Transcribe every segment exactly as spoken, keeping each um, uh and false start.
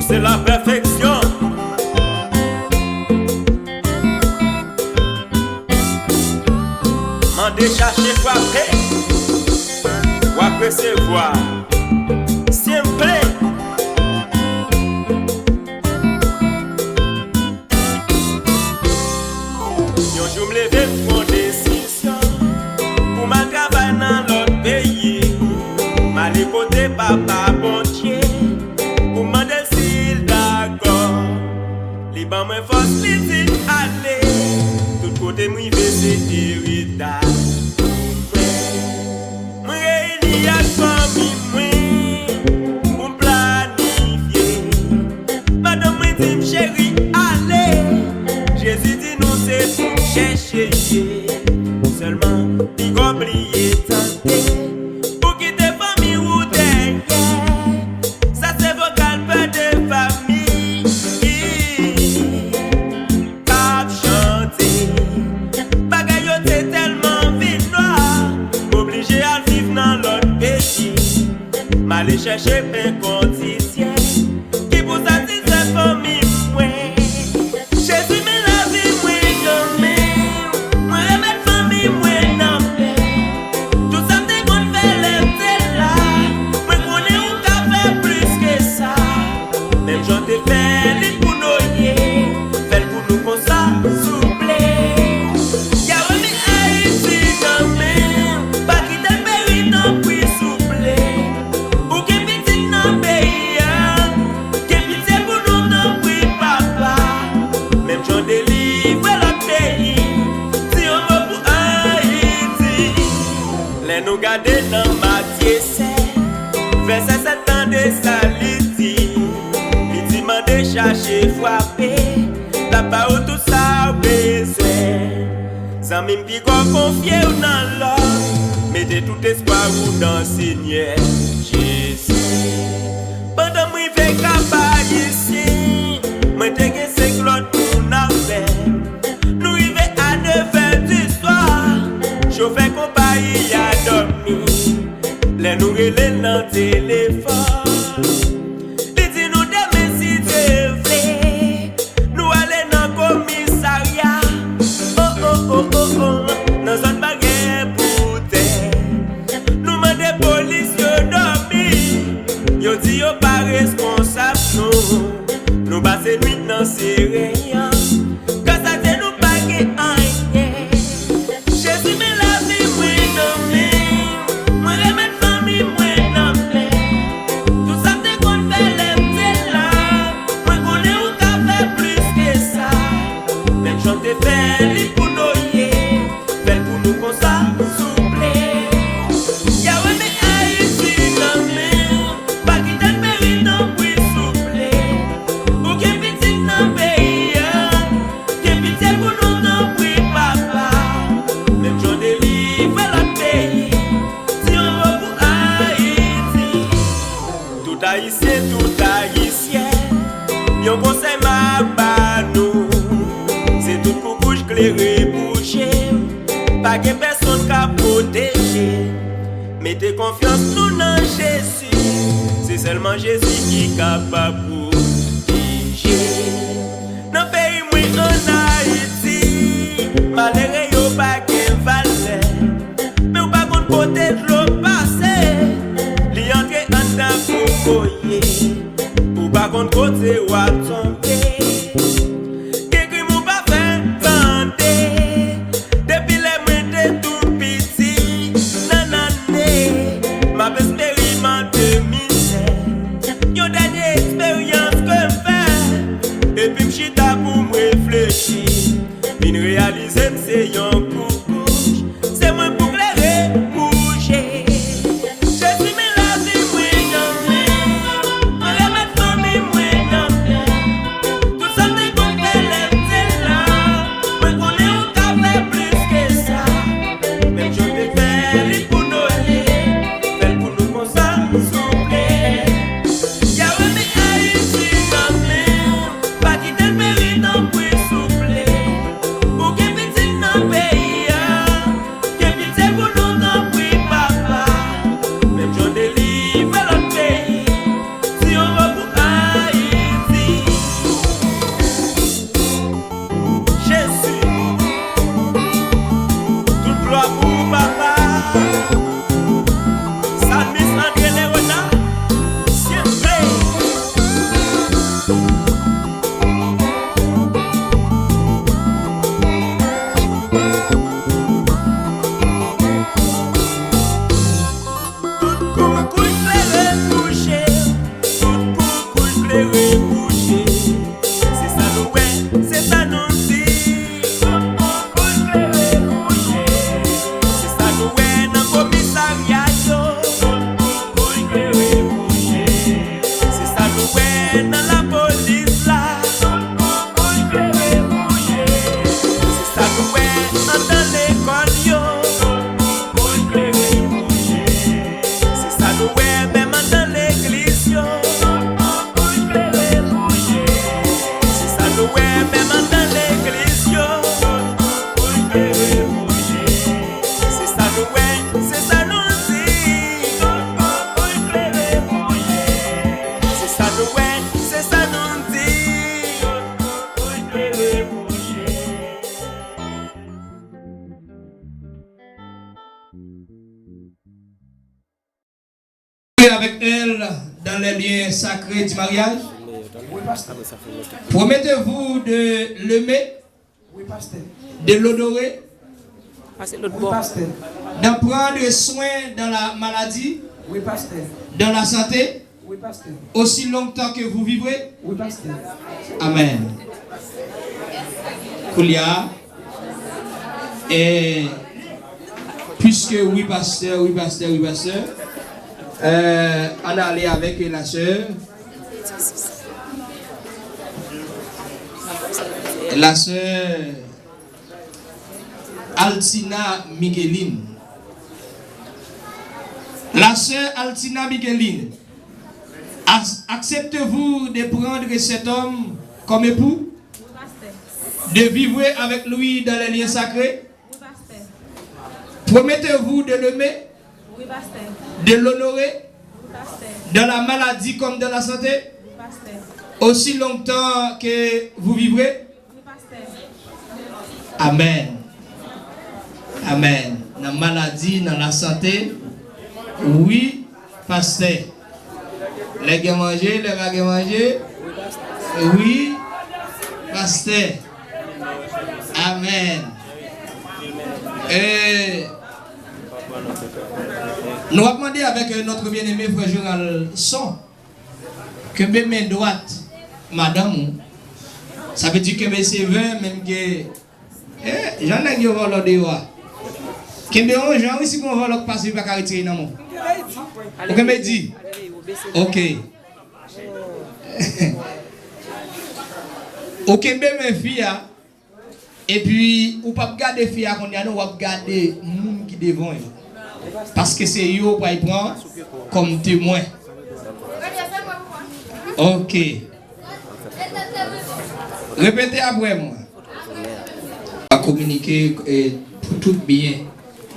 Se la pèfeksyon. Mande, chache, frape, w ap resevwa. Simple. Yon jou m leve, m pran desizyon pou m al travay nan lòt peyi. M ale kote Papa Bondye pou m mande l si l dakò. Li ban mwen fòs, li di m ale. Tout kote m rive, se eritaj pou mwen. Mwen reyini ak fanmi mwen pou m planifye. Madanm mwen di m, cheri, ale. Jezi di nou se pou chèche ye. Sèlman, piga w bliye tande. Ou kite fanmi ou dèyè. Sa se vokal pè de fanmi k ap chante. Bagay yo te tèlman vin nwa, m oblije al viv nan lòt peyi. M ale chèche pen kondisyè ki pou satisfè fanmi mwen. Jezi, men lavi mwen nan men w. Mwen remèt fanmi mwen nan men w. Tout sa m te konn fè lè m te la, mwen konnen ou ka fè plis ke sa. Menm jan w te fè li pou Noye, fè l pou nou konsa, souple. Yawe, men Ayiti nan men w, pa kite l peri, tanpri, souple. Ou gen pitit nan peyi a, gen pitye pou nou, tanpri, Papa. Menm jan w delivre lòt peyi, di yon mo pou Ayiti. Lè nou gade nan Matye sèt, vèsè sèt, tande sa li di. Li di, mande, chache, frape, l ap ba ou tout sa w bezwen. Zanmi m, piga w konfye w nan lòt, mete tout espwa ou nan Senyè Jezi. Pandan m rive Kap Ayisyen, mwen te gen senk lòt moun avè m. Nou rive a nevè di swa, chofè konpayi a dòmi. Lè nou rele l nan telefòn, li di nou demen, si Dye vle, nou ale nan komisarya. O, o, o, o, o, nan zòn Baryè Poutè. Nou mande polis yo dòmi. Yo di yo pa reskonsab nou. Nou pase nwit nan sere an. Gras a Dye, nou pa gen anyen. Jezi, men lavi mwen nan men w. Mwen remèt fanmi mwen nan men w. Tout sa m te konn fè lè m te la, mwen konnen ou ka fè plis ke sa. Menm jan w te fè li pou Noye, fè l pou nou konsa, souple. Yawe, men Ayiti nan men w. Pa kite l peri, tanpri, souple. Ou gen pitit nan peyi a, gen pitye pou nou, tanpri, Papa. Menm jan w delivre lòt peyi, di yon mo pou Ayiti. Tout Ayisyen, tout Ayisyèn, yon konsèy m ap ba nou, se tout koukouj klere bouche. Pa gen pèsonn k ap pwoteje. Mete konfyans nou nan Jezi. Se sèlman Jezi ki kapab pwoteje. Nan peyi mwen ann Ayiti, malere yo pa gen valè. Men w pa konn kote dlo pase, li antre anndan kokoye. Ou pa konn kote w a tonbe. Gen krim ou pa fè tande. Depi lè mwen te tou piti, nan ane, m ap esperimante mizè. Yon dènye eksperyans ke m fè, epi m chita pou m reflechi, vin reyalize m se yon koukouch. Se mwen pou klere bouche. Jezi, men lavi mwen nan men w. Mwen remèt fanmi mwen nan men w. Tout koukouy klere kouche, tout koukouy klere kouche. Se sa nou wè, se sa nou di. Tout koukouy klere kouche. Se sa nou wè nan komisarya yo. Tout koukouy klere kouche. Se sa nou wè nan lapolis la. Tout koukouy klere kouche. Se sa nou wè anndan lekòl yo. Tout koukouy klere kouche. Se sa nou wè menm anndan legliz yo. Tout koukouy klere kouche. Se sa nou wè menm anndan legliz yo. Tout koukouy klere kouche. Se sa nou wè, se sa nou di. Tout koukouy klere kouche. Se sa nou wè, se sa nou di. Tout koukouy klere kouche. Avec elle dans les liens sacrés du mariage. Promettez-vous de l'aimer, de l'honorer, d'en prendre soin dans la maladie, dans la santé, aussi longtemps que vous vivrez. Amen. Koulye a, e, puiske wi pastè, wi pastè, wi pastè, euh, ann ale avèk la sè, la sè Altina Miguelin. La sœur Altina Miguelin, ac- acceptez-vous de prendre cet homme comme époux, de vivre avec lui dans les liens sacrés? Promettez-vous de l'aimer, de l'honorer, dans la maladie comme dans la santé, aussi longtemps que vous vivrez? Amèn. Amèn. Nan maladi, nan lasante, wi, pastè. Lè gen manje, lè pa gen manje, wi, pastè. Amèn. E, nou ap mande avèk, euh, notre bien-aimé frè Gérald Son. Kenbe men dwat madanm ou. Sa vle di kenbe sevè, menm ke, eh, jan nèg yo vòlò deyò a. Kenbe yon jan, wi, si gon vòlò k pase, li pa ka retire nan men w. Ou kenbe di? Ok. Ou kenbe men fi a. Epi, ou p ap gade fi a kounye a, non, w ap gade moun ki devan yo. Paske se yo ou pral pran kòm temwen. Ok. Repete apre mwen. A kominike, eh, pou tout byen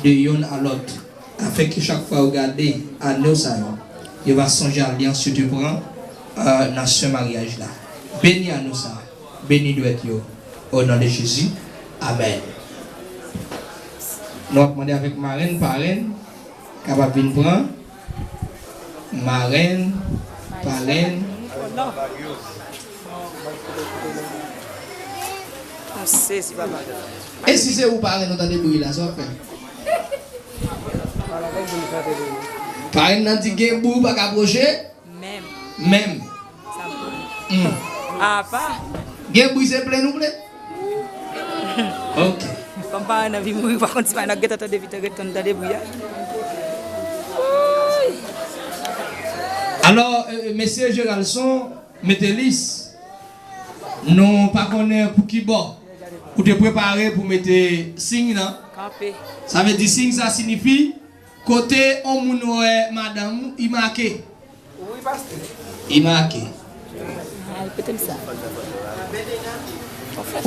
de yonn a lòt. Afin ke chak fwa yo gade anyo sa yo, yo va sonje alyans yo te pran, euh, nan sen maryaj la. Beni anyo sa, beni dwèt yo, o non de Jezi. Amèn. Nou ap mande avèk marenn, parenn, kapab vin pran. Marenn, parenn. M sezi, papa. E si se ou parenn ou tande bri la, sa w ap fè? Parenn nan di gen bri ou pa ka pwoche? Menm. Menm. Sa m konnen. Hmm. Apa. Gen bri se plenn ou plenn? Ok. Kòm parenn nan vin mouri, pa konn si parenn nan gentan tande, vin ret konn tande bri a. Alò, euh, mesye Geraldson, Metelis, nou pa konnen pou ki bò ou te prepare pou mete siy nan. Kanpe. Sa vle di siy sa siyifi kote on moun wè madanm ou, i make. Wi, pastè. I make. Al kote m sa. An fèt.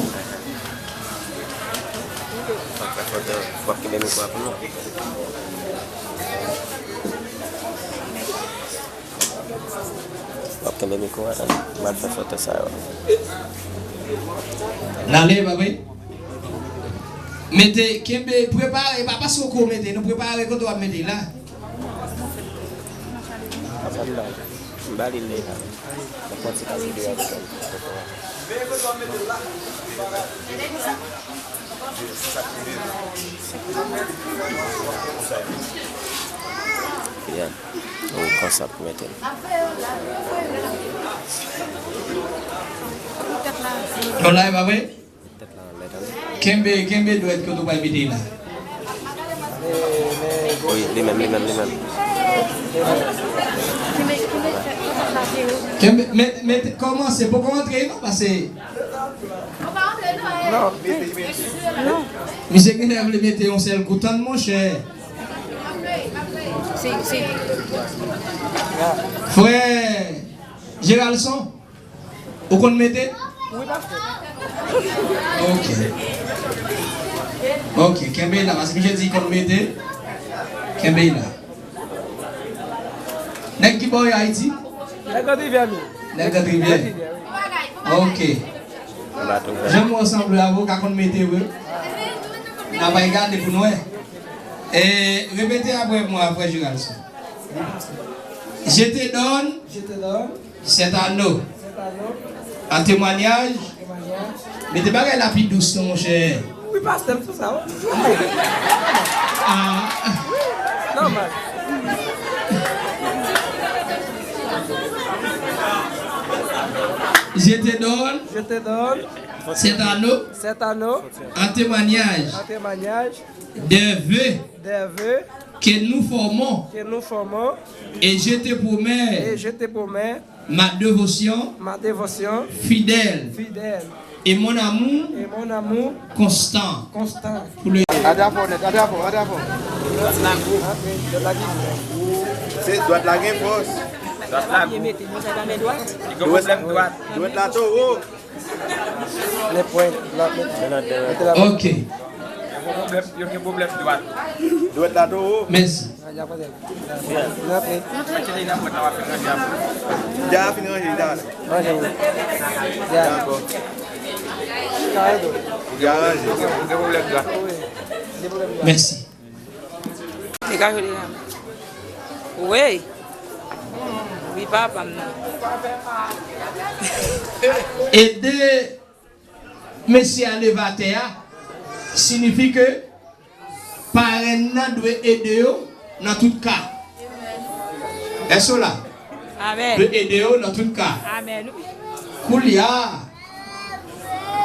W ap kenbe mikwo a pou nou. W ap kenbe mikwo a, tande. M al fè foto sa yo. N ale, pa vre? Mete, kenbe, prepare, pa pase w ko mete, nou prepare kote w ap mete la. M ba li li la. Mwen fè yon ti kal videyo avèk li. Yeah. Wi, konsa pou mete l. Yo live, a vre? Kenbe, kenbe dwèt kote w pral mete la. Wi, li menm, li menm, li menm. Kenbe, men, men, kòmanse, poko rantre non, paske misye genlè vle mete yon sèl kou, tann monchè. Frè Geraldson, ou konn mete? Wi, pastè. Ok. Ok, kenbe la, paske misye di konn mete. Kenbe la. Nèg ki bò yo Ayiti? Nèg Grann Rivyè, mi. Nèg Grann Rivyè. Ok. Jan mwen sanble avè w, ka konn mete, wi. N a pral gade pou n wè. E, repete apre mwen, frè Geraldson. Je te donne. Je te donne. Cet anneau. Cet anneau. En témoignage. Témoignage. Mete bagay la pi dous non, monchè. Wi, pastè, m sou sa, wi. Ah. Wi, nòmal. Je te donne. Je te donne. Cet anneau. Cet anneau. En témoignage. En témoignage. Des vœux. Des vœux. Que nous formons. Que nous formons. Et je te promets. Et je te promets. Ma dévotion. Ma dévotion. Fidèle. Fidèle. Et mon amour. Et mon amour. Constant. Constant. Pou le. Adafò nèt, adafò, adafò. Se dwat la gen fòs. Dwat la gwo. Li gen pwoblèm dwat. Dwat la towo. Lè pwen, la, mete la. Ok. Yo gen pwoblèm, yo gen pwoblèm dwat. Dwat la towo. Mèsi. N ap rele. N ap rele. Deja fin ranje, deja. Ranje, wi. Deja. Dakò. Deja ranje. Ou gen pwoblèm dwat. Wi. Gen pwoblèm dwat. Mèsi. Li ka jwe deja. Wi. Wi, papa m nan. Ede mesye a leve atè a siyifi ke parenn nan dwe ede yo nan tout ka. Èske w la? Amèn. Dwe ede yo nan tout ka. Amèn. Koulye a,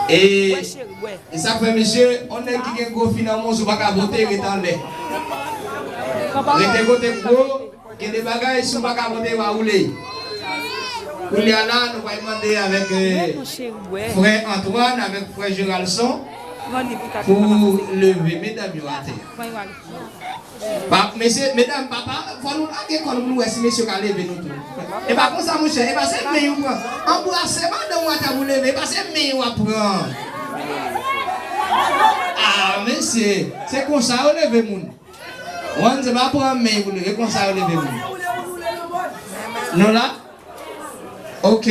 e, e sa k fè, mesye, yon nèg ki gen gwo fi nan mouch, ou pa ka vote, rete anlè. Rete kote gwo. Gen de bagay, si w pa ka vote, w a woule. Kounye a la, nou pral mande avèk, eh, frè Antoine, avèk frè Geraldson pou leve medam yo atè. Pa, mesye, medam, papa, fò nou lage kò nou pou nou wè si mesye yo ka leve nou tou. E pa konsa, monchè, e pa se men yo pran. Anbrase madanm ou atè pou leve, e pa se men yo ap pran. Ah, mesye, se konsa yo leve moun. Wan, se pa pran men pou leve, konsa yo leve moun. Nou la? Ok.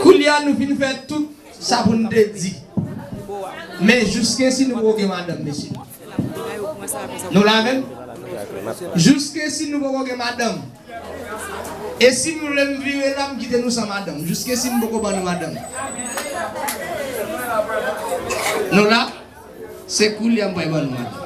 Kounye a nou fin fè tout sa pou n te di. Men jiske si nou poko gen madanm, mesye. Nou la menm? Jiske si nou poko gen madanm. E si nou vle m vire la, m kite nou san madanm. Jiske si m poko ban nou madanm. Nou la? Se koulye a m pral ban nou madanm.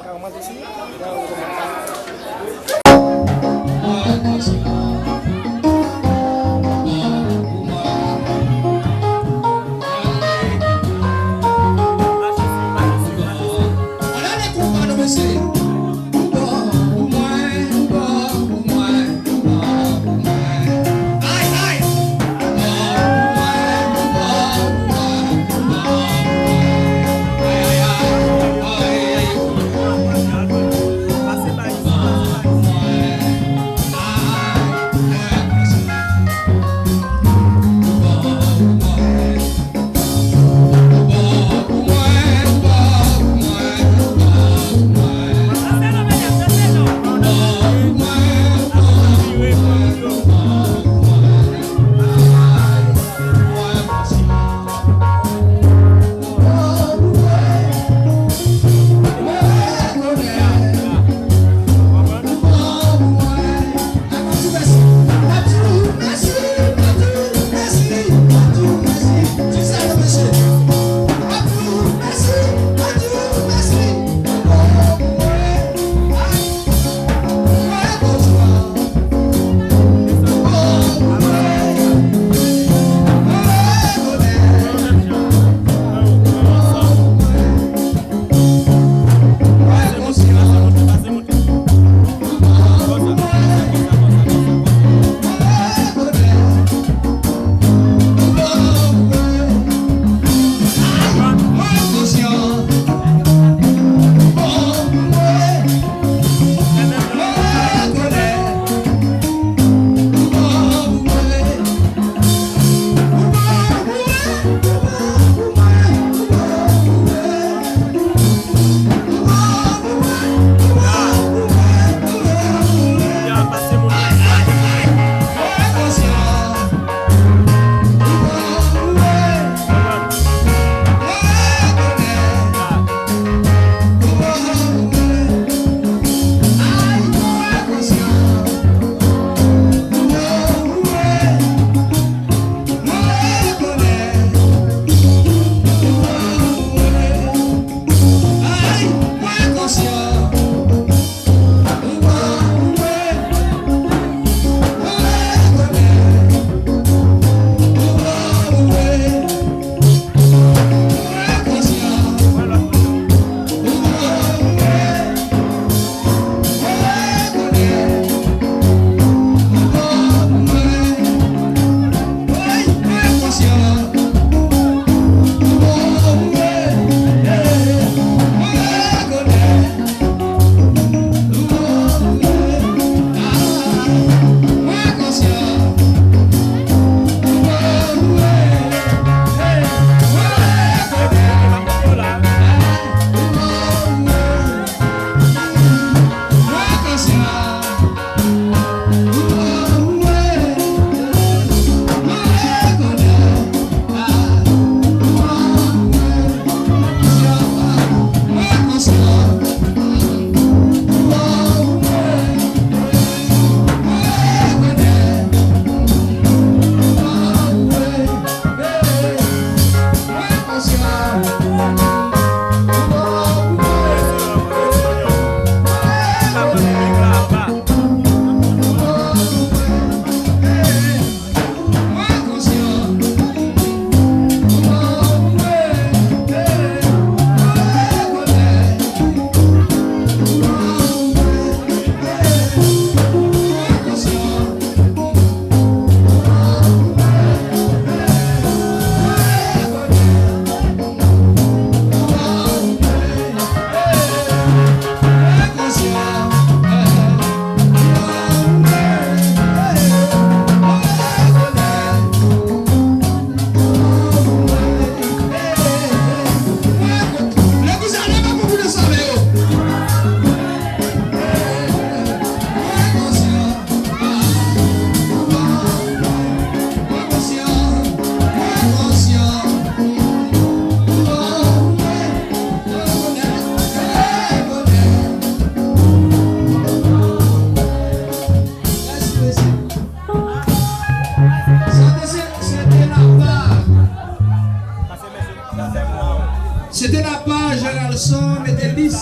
De la part Géraldson Métélis,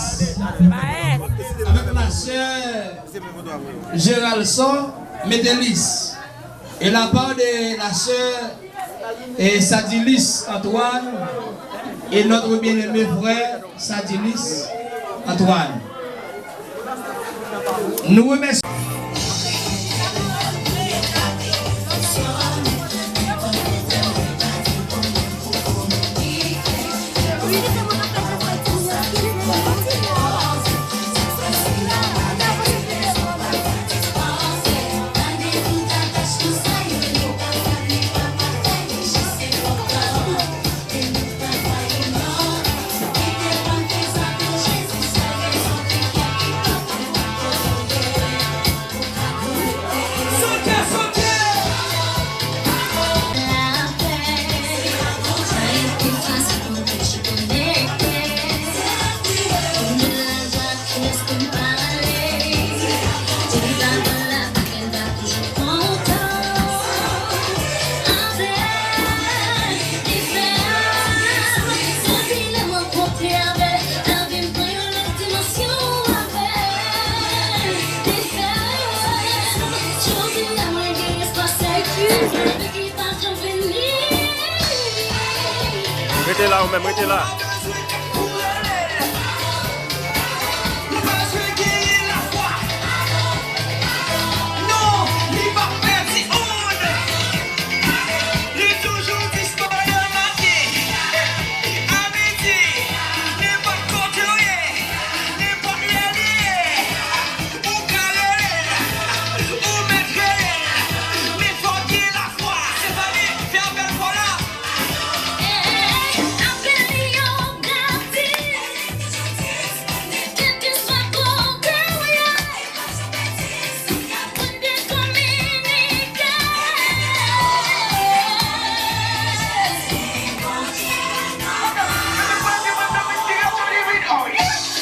avec la sœur Géraldson Métélis, et la part de la sœur et Sadilis Antoine et notre bien-aimé frère Sadilis Antoine. Nou remèsye. Rete la, ou menm, rete la. Nou bezwen genyen lafwa. Non, li p ap pèdi. Li toujou dispo nan maten, a midi, nenpòt kote w ye, nenpòt lè li ye. Ou ka rele l, ou mèt rele l, men fò w gen lafwa. Sezanmi, fè apèl fò la. Ey, apèl yo gratis. Kèlkeswa kote w ye, ou byen kominike.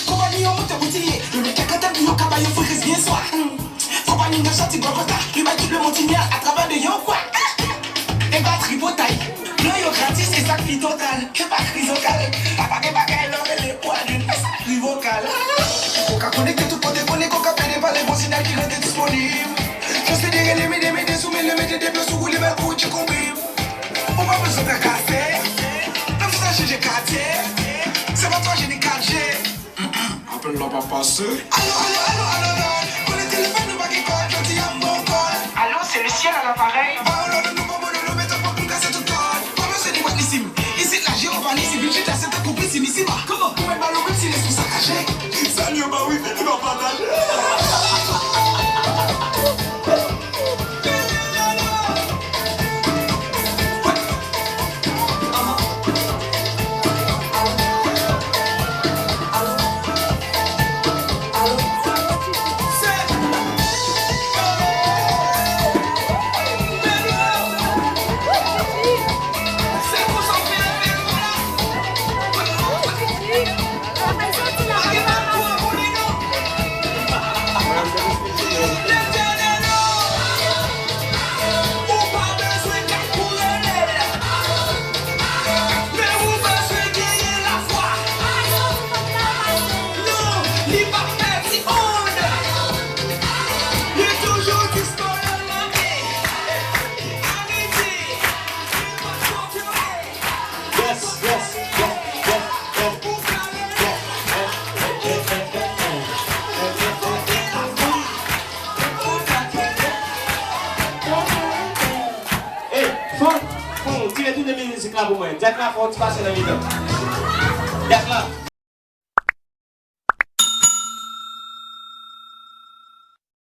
Konpayi an monte boutilye, yo met kèk antenn pou yo ka ba yo frekans byen swa. Konpayi an soti Bogota, li bay tout lemonn timyal atravè de yon kwa. E pa tripotay, plan yo gratis e sa k pi total. E pa krizokal, apa gen bagay lè w rele pwa de sa k pi vokal. Ou ka konekte tout kote konnen konn ka pede pale bon sinyal ki rete disponib. Transfere, remete, mete sou men, remete de pye sou woule bèl kou tchè konbib. Ou pa bezwen trakase, menm si w ta chanje katye, se pa twa G ni kat G. Apèl la pa pase. Alo, alo, alo, alo, alo. Konnen telefòn nou pa gen kòd, jodi a m ba w kòd. Alo, c'est le ciel à l'appareil. Ba w lòd nou pa bon, nou mete pòt nou kase tout kòd. Pa bezwen di wè isim. Isit la, Jewova ni si vin chita, se tankou pisin isi ba. Kòman? Ou mèt ba l ou menm si li sou sakaje. Sa l yo ba wi, li pa pataje. Yes, yes, yes, yes, yes. Ey, fò, fò, tire tout de mizik la pou mwen. Dyak la, fò, ti pase nan mitan. Dyak la.